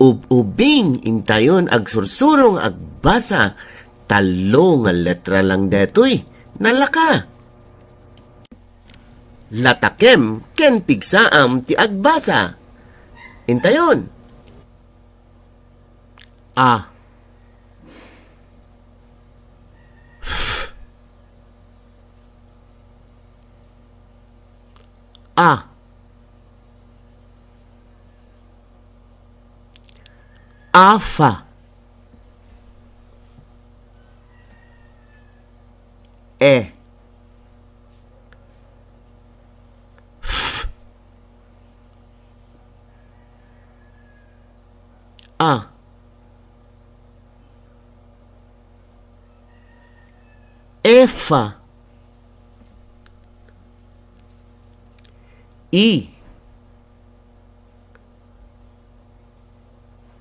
Ub-ubing intayon agsursurong agbasa. Talo nga letra lang detoy. Nalaka. Latakem ken pigsaam ti agbasa. Intayon. A. F. A. Afa. E. F. A. Efa. I.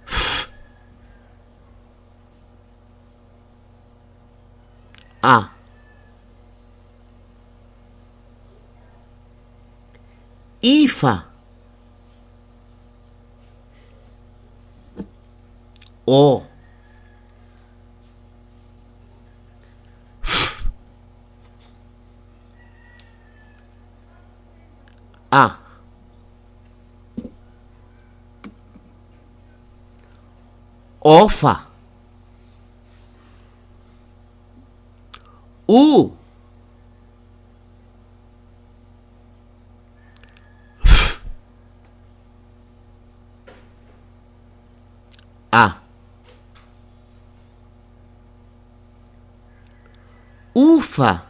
F. A. Ifa. O. F. A. Ofa. U. F. A. Ufa.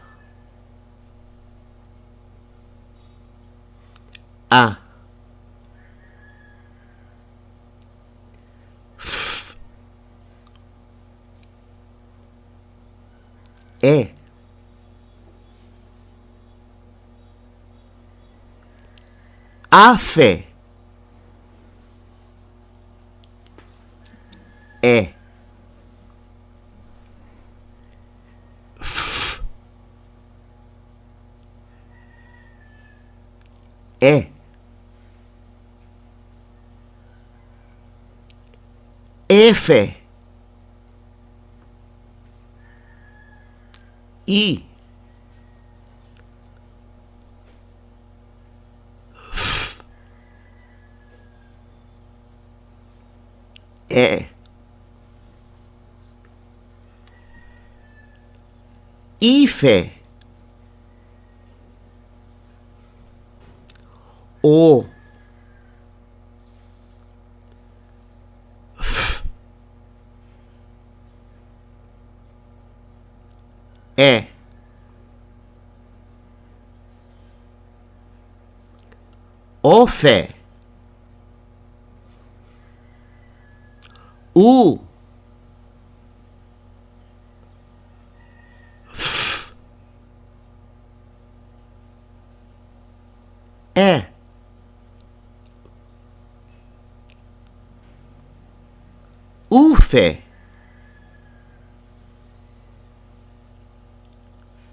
A. F. E. Afe. E. F. E. F. I. F. E. Ife. O. F. E. Ofe. U. F. E. Ufe.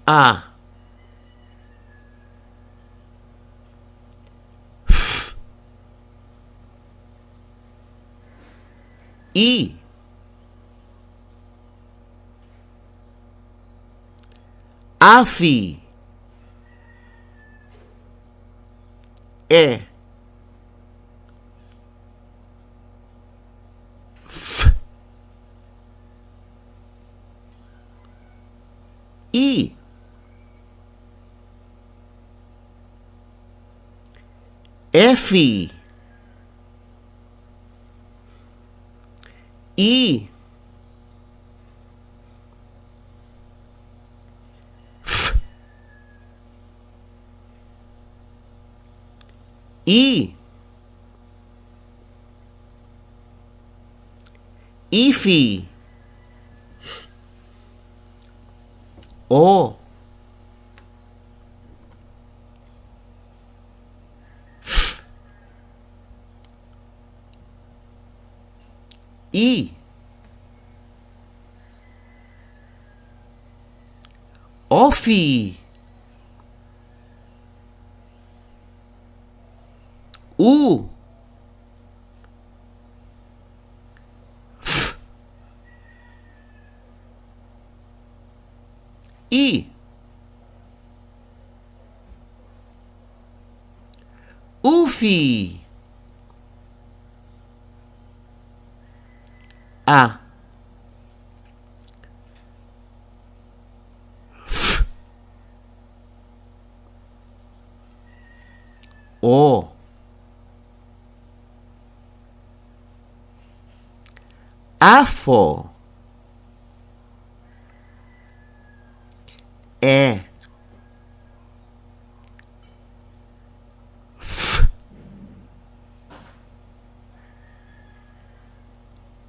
A. F. I. Afi. E. F. I. Efi. I. F. I. Ifi. O. F. I. Ofi. U. I. Ufi. A. F. O. Afo. E. F.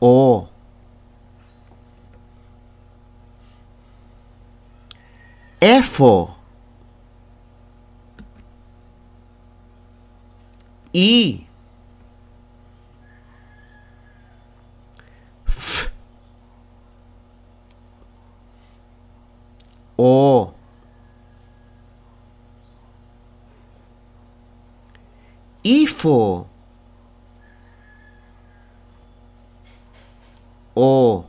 O. Efo. I. F. O. Ifo. O.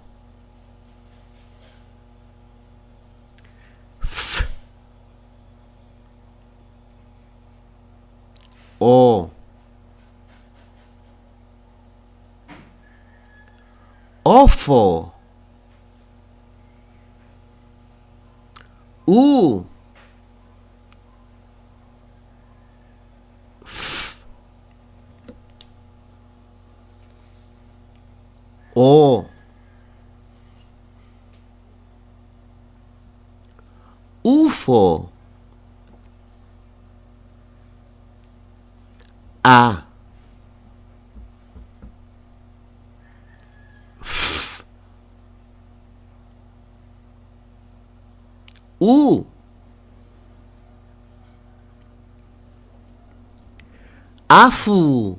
F. O. Ofo. U. F. O. Ufo. A. F. U. Afu.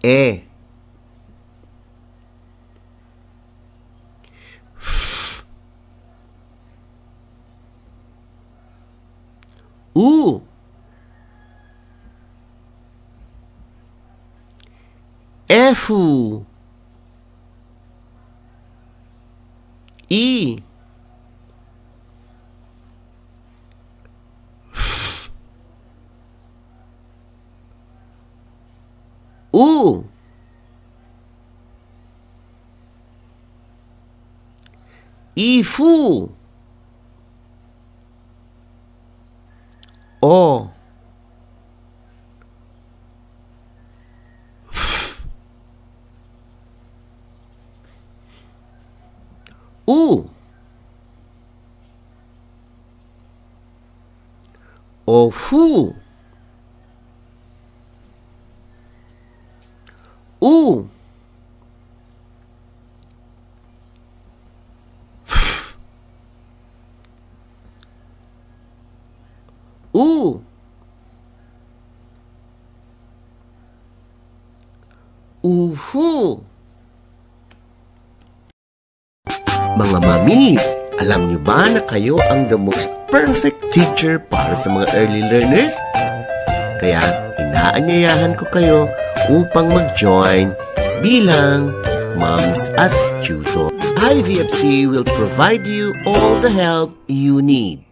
E. F. U. Efu. I. F. U. Ifu. O. F. U. Ofu. U. F. U. Uhu. Mga mami, alam niyo ba na kayo ang the most perfect teacher para sa mga early learners? Kaya inaanyayahan ko kayo upang mag-join bilang Moms as Tutor. IVFC will provide you all the help you need.